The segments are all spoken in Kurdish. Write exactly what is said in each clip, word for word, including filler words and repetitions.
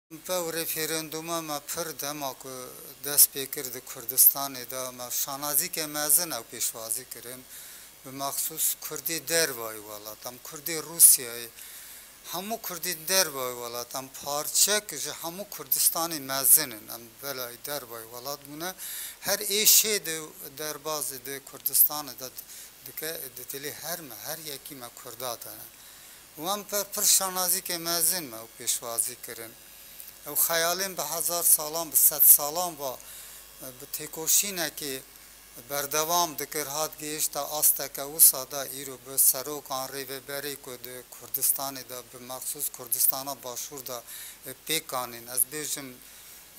Pew referenduma me pir dema ku dest pê kir di Kurdistanê de me şanazîke mezin ew pêşwazî kirin. Bi mexsûs Kurdê dervayî welat, em Kurdê Rûsyayê, hemû Kurdên dervayî welat, em parçek ji hemû Kurdistanê mezin in, em belayî dervayî welat bûne. Her êşê di derbazê di Kurdistanê de dike, di dilê her me, her yekî me Kurda de ne. Wan pe pir şanazîkê mezin me û pêşwazî kirin. Ew xeyalên bi hezar salan, bi sed salan va, e, bi têkoşînekê berdewam dikir, hat gihişta asteke wisa de îro bi serokan rêveberê ku di Kurdistanê de, bi mexsûs Kurdistana Başûr de, e, pêk anîn. Ez bêjim,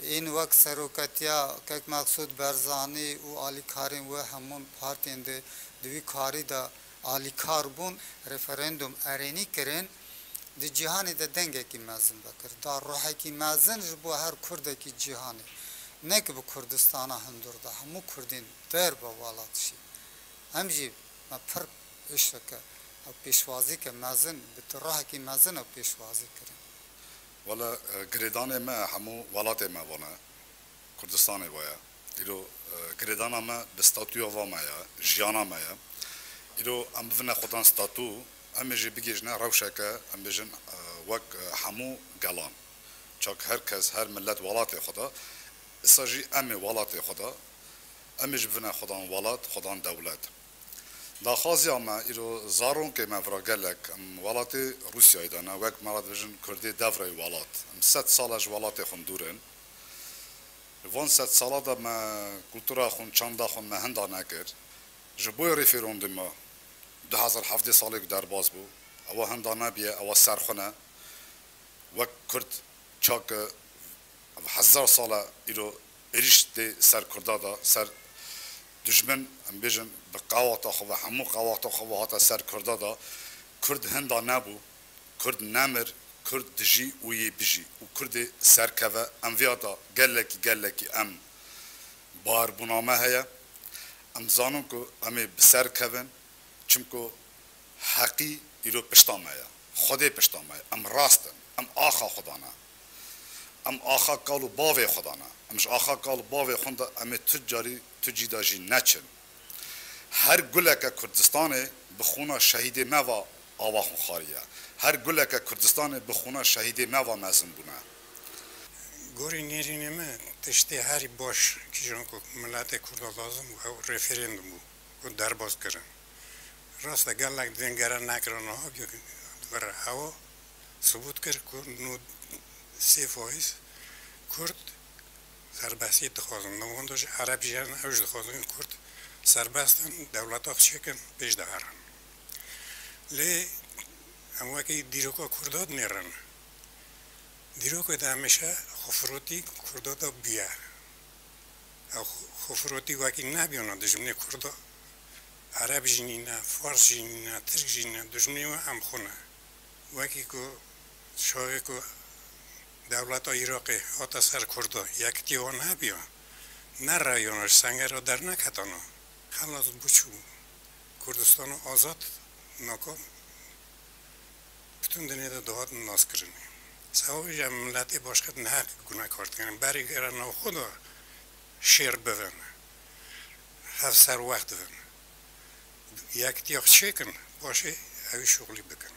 ên wek seroketiya Kek Mexsûd Barzanî û alîkarên wê hemûn partên di, di wî karî de alîkar bûn, referandum erênî kirin, di cîhanê de dengekî mezin vekir. Da ruhekî mezin ji bo her Kurdekî cîhanê. Ne ki bi Kurdistana hundir de, hemû Kurdên derve welat jî. Em jî me pir êşeke ew pêşwazîke mezin, bi ruhekî mezin ew pêşwazî kirin. Wele, e, girêdanê me hemû welatê me vane. Kurdistanê vaye. Îro, e, girêdana me bi statûya va me ye, jiyana me ye. Îro em bivine xwedan statû, em ê jî bigihîjine rewşeke, em bêjin, e, wek, e, hemû gelan. Çak her kes, her milet welatê xwe de, isa jî em ê welatê xwe de, em ê jî bivine xwedan welat, xwedan dewlet. Daxwaziya me îro zaronkê me vira gelek, em welatê Rûsyayê de ne, wek me re dibêjin Kurdê devreyî welat. Em sed sal e ji welatê xwe dûr in. Li van sed sala de me kultura xwe, çanda xwe me hinda nekir. Ji bo referanduma du hezar heftê salê ku derbas bû, ewa hinda nebiye, ewa ser xwe ne. Wek Kurd çak e, ev hezar sal e îro êrîş tê ser Kurda de, ser dijmin, em bêjin, bi qewata xwe ve, hemû qewata xwe ve hate ser Kurda de. Kurd hinda nebû, Kurd nemir, Kurd dijî û yê bijî û Kurdê serkeve. Em viya de gelekî, gelekî em bawerbûna me heye. Em zanin ku em ê bi ser kevin, çimku heqî îro pişta me ye. Xwedê pişta me ye. Em rast in. Em axa Xweda ne. Em axa kal û bavê Xweda ne. Em ji axa kal û bavê xwe de em ê tu carî, tu cî de jî neçin. Her guleke Kurdistanê bi xûna şehîdê me ve ava xwe xwariye. Her guleke Kurdistanê bi xûna şehîdê me ve mezin bûne. Gorî nêrînê me tiştê herî baş kîjan ku miletê Kurda lazim bû, ew referandum bû ku derbas kirin. Rast e, gelek dengere nekirana, ha, bi-, bi-, ewa subût kir ku nod sê faîz Kurd serbestiyê dixwazin. Li wan de jî Ereb jî hene, ew jî dixwazin Kurd serbest in, dewleta xwe çêkin, pêş de herin. Lê em wekî dîroka Kurda dinêrin. Dîrokê de hemêşe xwefirotî Kurda de bûye. Ew xwefirotî wekî nebiyana dijminê Kurda. Ereb jî nîne, Fars jî nîne, Tirk jî nîne, dijminê we em xwe ne. Wekî ku çaxê ku dewleta Iraqê hate ser Kurda, yekitî wan hebiya, nerewiyana, ji sengera derneketana. Xelas bû çû. Kurdistana azad naka bütün dinê de dihat naskirinê. Sewabê jî em miletê başqe neheq gunekar dikin. Berê gere nav xwe de şêr bibin. Hev serwext dibin. Yekitiya xwe çêkin, paşê ew ê şixulî bikin.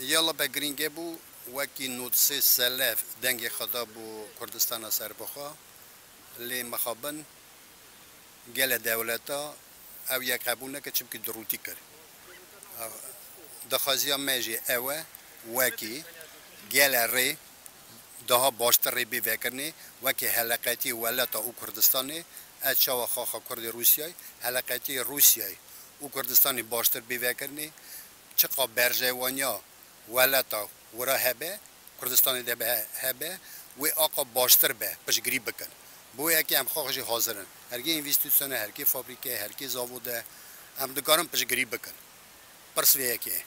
Yala be girîng e bû, wekî nod sê sele dengê xwe da bo Kurdistana serbixwe. Lê mixabin gele dewleta ew yek qebûl neke, çimkî dirûtî kir. Daxwaziya me jî ew e, wekî gele rê daha baştir rê bê vekirinê, wekî heleqetiyê welata û Kurdistanê, ez çawa xaxa Kurdê Rûsyayê, heleqetiyê Rûsyayê û Kurdistanê baştir bê vekirinê, çiqa berjewaniya welata wira hebe, Kurdistanê de be, hebe, wê aqa baştir be, piştgirî bikin. Bo yekê em xax jî hazir in. Herkê învestîsyone, herkê fabrîke, herkê zavode, em dikarin piştgirî bikin. Pirs vê yekê.